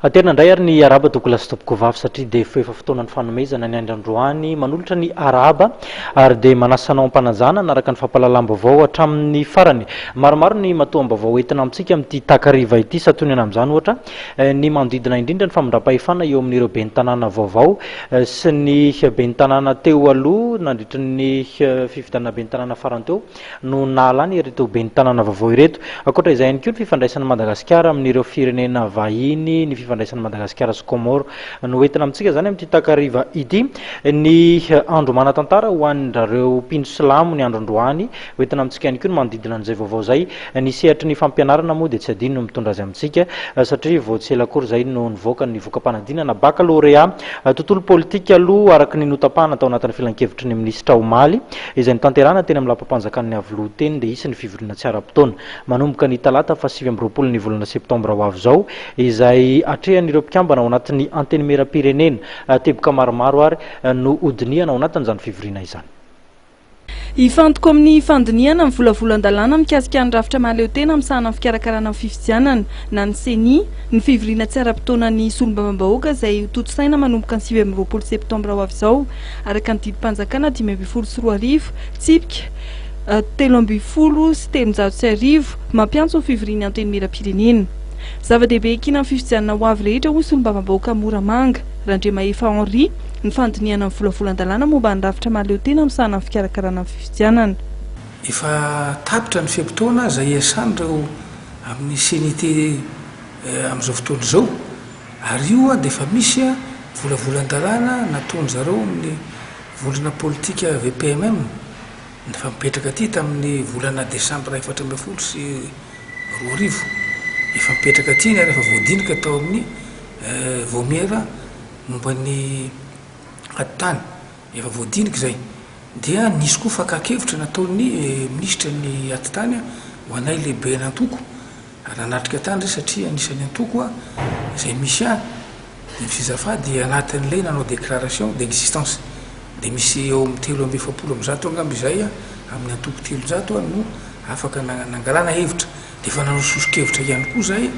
Aterina indray ary ny arahaba tompokolahy sy tompokovavy satria dia efa fotoanan'ny fanomezana ny andro androany manolotra ny arahaba ary dia manasa anao am-panajana hanaraka ny fampahalalam-baovao hatramin'ny farany. Maromaro ny matoam-baovao entina amintsika amin'ity takariva ity santionana amin'izany ohatra ny manodidina indrindra ny famindram-pahefana eo amin'ireo ben'ny tanàna vaovao sy ny ben'ny tanàna teo aloha nandritry ny fifidianana ben'ny tanàna farany teo no nahalany ireto ben'ny tanàna vaovao ireto. Ankoatra izay ihany koa ny fifandraisan'i Madagasikara amin'ireo firenena vahiny, ny fifandraisan'i Madagasikara sy Comores no hoentina amintsika izany amin'ity takariva ity. Ny andro manan-tantara ho an-drareo mpino silamo ny andro androany, hoentina amintsika ihany koa ny manodidina an'izay vaovao izay. Ny sehatry ny fampianarana moa dia tsy adino ny mitondra azy amintsika satria vao tsy ela akory izay no nivoaka ny voka-panadinana bakalorea. Tontolo politika aloha araka ny notapahana tao anatin'ny filankevitry ny minisitra omaly. Izay notanterahina teny amin'ny lapam-panjakan'ny Iavoloha teny dia hisy ny fivoriana tsy ara-potoana manomboka ny talata faha 29 ny volana septambra ho avy izao izay atrehan'ireo mpikambana ao anatin'ny Antenimierampirenena. Teboka maromaro ary no hodinihana ao anatin'izany fivoriana izany. Hifantoka amin'ny fandinihana ny volavolan-dalàna mikasika ny rafitra mahaleo tena misahana ny fikarakarana ny fifidianana na ny Ceni ny fivoriana tsy ara-potoanan'ny solombavambahoaka izay hotontosaina manomboka ny 29 septambra ho avy izao araka ny didim-panjakana 2015, tsipika 1313, mampiantso ny fivorian'ny Antenimierampirenena. Zava-dehibe ekena amin'ny fifidianana ho avy rehetra, hoy ny solombavambahoaka Moramanga, Randriamahefa Henri, ny fandinihana ny volavolan-dalàna momba ny rafitra mahaleotena misahana ny fikarakarana ny fifidianana. Efa tapitra ny fe-potoana izay iasan'ireo amin'ny Ceni-T amin'izao fotoana izao. Ary io dia efa misy volavolan-dalàna nataon-dry zareo amin'ny vondrona politika VPMM, efa mipetraka aty tamin'ny volana desambra 2014. Efa mipetraka aty iny ary efa voadinika tao amin'ny vaomiera momba ny ady tany. Efa voadinika izay. Dia nisy koa fakan-kevitra nataon'ny minisitry ny ady tany ho anay lehiben'antoko. Ary nanatrika tany zay satria anisan'ny antoko aho izay misy ahy, ny Fizafa dia anatin'ilay nanao déclaration d'existence. Dia misy eo amin'ny 143 angamba izay amin'ny antoko 300 no afaka nangalana hevitra. Dia efa nanao soso-kevitra ihany koa izahay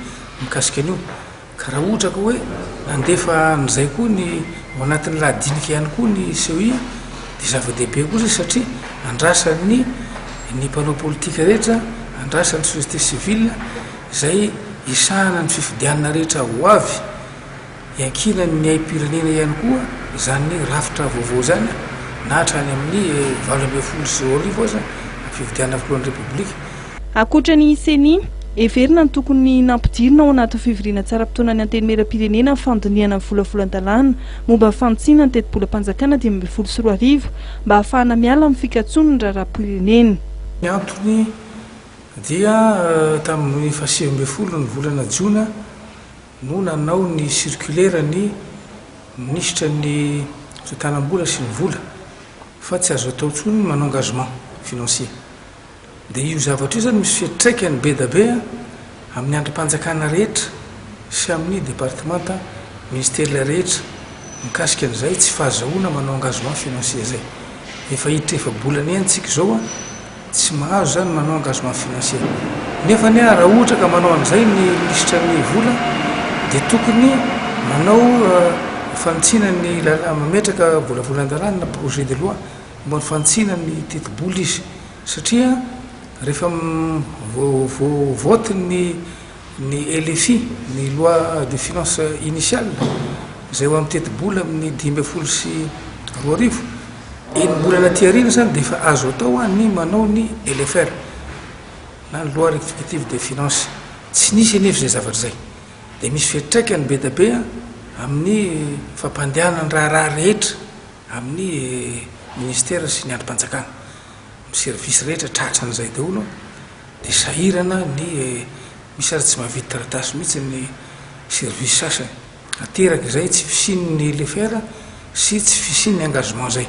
mikasika an'io. Ka raha ohatra ka hoe nandefa an'izay koa ny ao anatin'ny lahadinika ihany koa ny CEI dia zava-dehibe koa izay satria andrasan'ny ny mpanao politika rehetra, andrasan'ny société civile izay hisahana ny fifidianana rehetra ho avy, iankinan'ny aim-pirenena ihany koa izany rafitra vaovao izany na hatrany amin'ny 2018 aza ny fifidianana filohan'ny Repoblika. Ankoatra ny Ceni, heverina ny tokony nampidirina ao anatin'ny fivoriana tsy ara-potoanan'ny Antenimierampirenena ny fandinihana ny volavolan-dalàna momba ny fanitsiana ny tetibolam-panjakana 2015 mba hahafahana miala amin'ny fikatsoan'ny raharaham-pirenena. Ny antony dia tamin'ny faha 19 ny volana jona no nanao ny circulaire ny minisitra ny fitantanam-bola sy ny vola fa tsy azo atao intsony ny manao engagement financier. Dia io zavatra io izany misy fiantraikany be da be amin'ny andrim-panjakana rehetra sy amin'ny departemanta ministerial rehetra mikasika an'izay tsy fahazahoana manao engagement financier izay. Efa hiditra efa-bolana ihany tsika izao tsy mahazo izany manao engagement financier. Nefa anie raha ohatra ka manao an'izay ny minisitra ny vola dia tokony manao fanitsiana ny lalàna, mametraka volavolan-dalàna na projet de loi momba ny fanitsiana ny tetibola izy. Satria rehefa voavote ny ny LFI, ny loi de finance initiale, izay ho amin'ny tetibola amin'ny 2015, enim-bolana aty aoriana izany dia efa azo atao ny manao ny LFR na ny loi rectificative des finances. Tsy nisy anefa izay zavatra izay. Dia misy fiantraikany be dia be amin'ny fampandehanana ny raharaha rehetra amin'ny ministera sy ny andrim-panjakana. Ny service rehetra tratran'izay daholo dia sahirana ny misy aza tsy mahavidy taratasy mihitsy ny service sasany. Ateraka izay tsy fisian'ny LFR sy tsy fisian'ny engagement izay.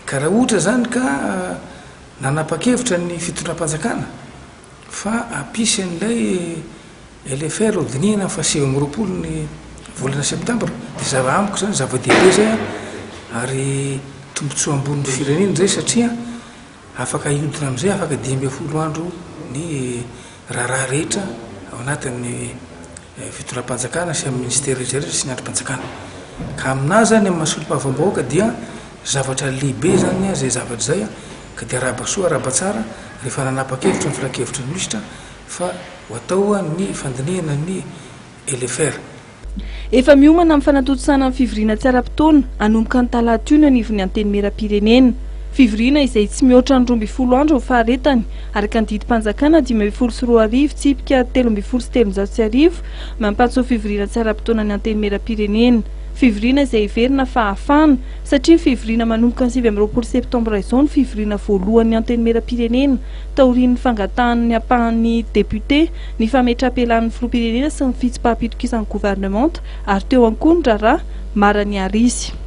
Ka raha ohatra izany ka nanapa-kevitra ny fitondram-panjakana fa hampisy an'ilay LFR ho dinihina faha 29 ny volana septambra dia zava amiko izany zava-dehibe izay an, ary tombontsoa ambonin'ny firenena izay satria afaka hiodina amin'izay afaka 15 andro ny raharaha rehetra ao anatin'ny. fitondram-panjakana sy amin'ny ministera rehetra rehetra sy ny andrim-panjakana. Ka aminà zany amin'ny maha solombavambahoaka dia zavatra lehibe zany izay zavatra izay ka dia arahaba soa arahaba tsara rehefa nanapa-kevitra ny filankevitry ny minisitra fa ho atao ny fandinihana ny LFR. Efa miomana amin'ny fanatontosana ny fivoriana tsy ara-potoana hanomboka ny talata io ny anivon'ny Antenimierampirenena. Fivoriana izay tsy mihoatra ny 12 andro ny faharetany, araka ny didim-panjakana 2015 tsipika 1313 mampantso fivoriana tsy ara-potoana ny Antenimierampirenena. Fivoriana izay heverina fa hafana, satria ny fivoriana manomboka ny 29 septambra izao no fivoriana voalohan'ny Antenimierampirenena taorian'ny fangatahan'ny ampahan'ny depiote ny fametraham-pialan'ny filoham-pirenena sy ny fitsipaham-pitokisan'ny governemanta ary teo ihany koa ny raharaha Mara Niarisy.